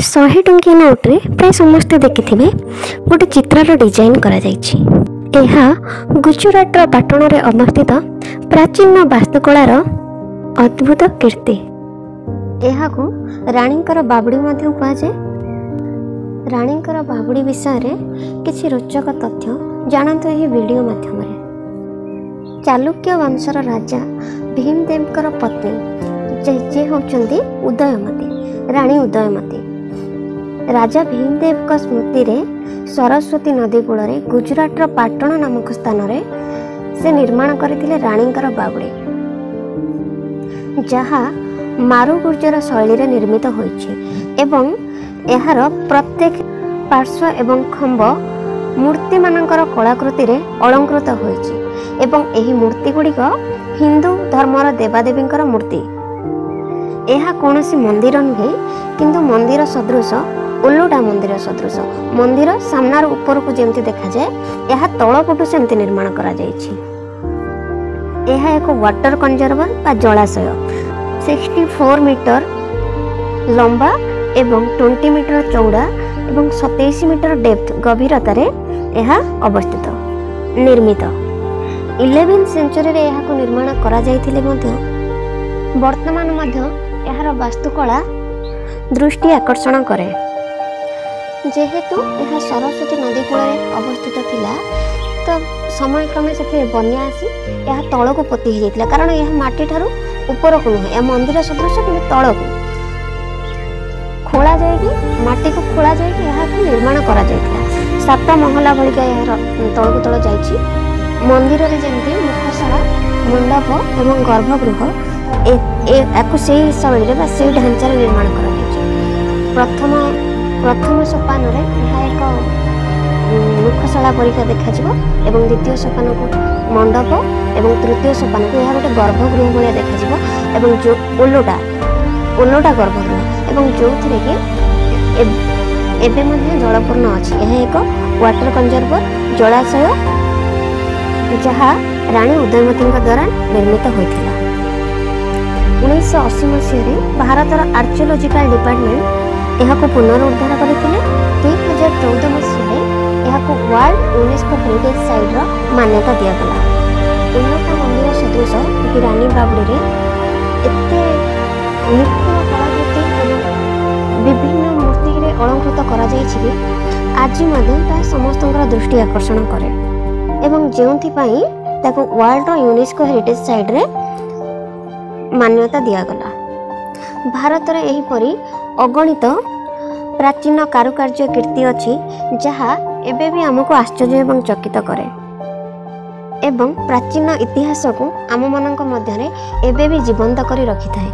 100 ଟଙ୍କିଆ ନୋଟ୍ରେ ପ୍ରାୟ ସମସ୍ତେ ଦେଖିଥିବେ ଗୋଟେ ଚିତ୍ରର ଡିଜାଇନ୍ କରାଯାଇଛି। ଏହା ଗୁଜୁରାଟର ପାଟଣରେ ଅବସ୍ଥିତ ପ୍ରାଚୀନ ବାସ୍ତୁକଳାର ଅଦ୍ଭୁତ କୀର୍ତ୍ତି। ଏହାକୁ ରାଣୀଙ୍କର ବାବଡ଼ି ମଧ୍ୟ କୁହାଯାଏ। ରାଣୀଙ୍କର ବାବଡ଼ି ବିଷୟରେ କିଛି ରୋଚକ ତଥ୍ୟ ଜାଣନ୍ତୁ ଏହି ଭିଡ଼ିଓ ମାଧ୍ୟମରେ। ଚାଲୁକ୍ୟ ବଂଶର ରାଜା ଭୀମଦେବଙ୍କର ପତ୍ନୀ ଯେ ହେଉଛନ୍ତି ଉଦୟମତୀ, ରାଣୀ ଉଦୟମତୀ। ରାଜା ଭୀମଦେବଙ୍କ ସ୍ମୃତିରେ ସରସ୍ୱତୀ ନଦୀ କୂଳରେ ଗୁଜୁରାଟର ପାଟଣ ନାମକ ସ୍ଥାନରେ ସେ ନିର୍ମାଣ କରିଥିଲେ ରାଣୀଙ୍କର ବାବଡ଼ି, ଯାହା ମାରୁଗୁର୍ଜର ଶୈଳୀରେ ନିର୍ମିତ ହୋଇଛି ଏବଂ ଏହାର ପ୍ରତ୍ୟେକ ପାର୍ଶ୍ୱ ଏବଂ ଖମ୍ବ ମୂର୍ତ୍ତିମାନଙ୍କର କଳାକୃତିରେ ଅଳଙ୍କୃତ ହୋଇଛି ଏବଂ ଏହି ମୂର୍ତ୍ତିଗୁଡ଼ିକ ହିନ୍ଦୁ ଧର୍ମର ଦେବାଦେବୀଙ୍କର ମୂର୍ତ୍ତି। ଏହା କୌଣସି ମନ୍ଦିର ନୁହେଁ, କିନ୍ତୁ ମନ୍ଦିର ସଦୃଶ, ଓଲଟା ମନ୍ଦିର ସଦୃଶ। ମନ୍ଦିର ସାମ୍ନାରୁ ଉପରକୁ ଯେମିତି ଦେଖାଯାଏ, ଏହା ତଳପଟୁ ସେମିତି ନିର୍ମାଣ କରାଯାଇଛି। ଏହା ଏକ ୱାଟର କନଜର୍ଭର ବା ଜଳାଶୟ। 64 ମିଟର ଲମ୍ବା ଏବଂ 20 ମିଟର ଚଉଡ଼ା ଏବଂ 27 ମିଟର ଡେପ୍ଥ ଗଭୀରତାରେ ଏହା ଅବସ୍ଥିତ ନିର୍ମିତ। 11 ସେଞ୍ଚୁରୀରେ ଏହାକୁ ନିର୍ମାଣ କରାଯାଇଥିଲେ ମଧ୍ୟ ବର୍ତ୍ତମାନ ମଧ୍ୟ ଏହାର ବାସ୍ତୁକଳା ଦୃଷ୍ଟି ଆକର୍ଷଣ କରେ। ଯେହେତୁ ଏହା ସରସ୍ୱତୀ ନଦୀ କୂଳରେ ଅବସ୍ଥିତ ଥିଲା, ତ ସମୟକ୍ରମେ ସେଥିରେ ବନ୍ୟା ଆସି ଏହା ତଳକୁ ପୋତି ହେଇଯାଇଥିଲା, କାରଣ ଏହା ମାଟିଠାରୁ ଉପରକୁ ନୁହେଁ, ଏହା ମନ୍ଦିର ସଦୃଶ, କିନ୍ତୁ ତଳକୁ ଖୋଳା ଯାଇକି, ମାଟିକୁ ଖୋଳା ଯାଇକି ଏହାକୁ ନିର୍ମାଣ କରାଯାଇଥିଲା। 7 ମହଲା ଭଳିକା ଏହାର ତଳକୁ ତଳ ଯାଇଛି। ମନ୍ଦିରରେ ଯେମିତି ମୁଖଶାଳା, ମଣ୍ଡପ ଏବଂ ଗର୍ଭଗୃହ, ଏହାକୁ ସେଇ ଶୈଳୀରେ ବା ସେଇ ଢାଞ୍ଚାରେ ନିର୍ମାଣ କରାଯାଇଛି। ପ୍ରଥମ ସୋପାନରେ ଏହା ଏକ ମୁଖଶାଳା ପରିକା ଦେଖାଯିବ ଏବଂ ଦ୍ୱିତୀୟ ସୋପାନକୁ ମଣ୍ଡପ ଏବଂ ତୃତୀୟ ସୋପାନକୁ ଏହା ଗୋଟେ ଗର୍ଭଗୃହ ଭଳିଆ ଦେଖାଯିବ ଏବଂ ଯେଉଁ ଓଲଟା ଗର୍ଭଗୃହ, ଏବଂ ଯେଉଁଥିରେ କି ଏବେ ମଧ୍ୟ ଜଳପୂର୍ଣ୍ଣ ଅଛି। ଏହା ଏକ ୱାଟର କନଜର୍ଭର ଜଳାଶୟ, ଯାହା ରାଣୀ ଉଦୟମତୀଙ୍କ ଦ୍ୱାରା ନିର୍ମିତ ହୋଇଥିଲା। 1980 ମସିହାରେ ଭାରତର ଆର୍କିଓଲୋଜିକାଲ ଡିପାର୍ଟମେଣ୍ଟ ଏହାକୁ ପୁନରୁଦ୍ଧାର କରିଥିଲେ। 2014 ମସିହାରେ ଏହାକୁ ୱାର୍ଲଡ ୟୁନେସ୍କୋ ହେରିଟେଜ୍ ସାଇଟ୍ର ମାନ୍ୟତା ଦିଆଗଲା। ଓଲଟା ମନ୍ଦିର ସଦୃଶ ଏହି ରାନୀ ବାବଡ଼ିରେ ଏତେ ନିଖୁଣ କଳାକୃତି ଏବଂ ବିଭିନ୍ନ ମୂର୍ତ୍ତିରେ ଅଳଙ୍କୃତ କରାଯାଇଛି କି ଆଜି ମଧ୍ୟ ତାହା ସମସ୍ତଙ୍କର ଦୃଷ୍ଟି ଆକର୍ଷଣ କରେ ଏବଂ ଯେଉଁଥିପାଇଁ ତାକୁ ୱାର୍ଲଡର ୟୁନେସ୍କୋ ହେରିଟେଜ୍ ସାଇଟ୍ରେ ମାନ୍ୟତା ଦିଆଗଲା। ଭାରତରେ ଏହିପରି ଅଗଣିତ ପ୍ରାଚୀନ କାରୁକାର୍ଯ୍ୟ କୀର୍ତ୍ତି ଅଛି, ଯାହା ଏବେ ବି ଆମକୁ ଆଶ୍ଚର୍ଯ୍ୟ ଏବଂ ଚକିତ କରେ ଏବଂ ପ୍ରାଚୀନ ଇତିହାସକୁ ଆମମାନଙ୍କ ମଧ୍ୟରେ ଏବେ ବି ଜୀବନ୍ତ କରି ରଖିଥାଏ।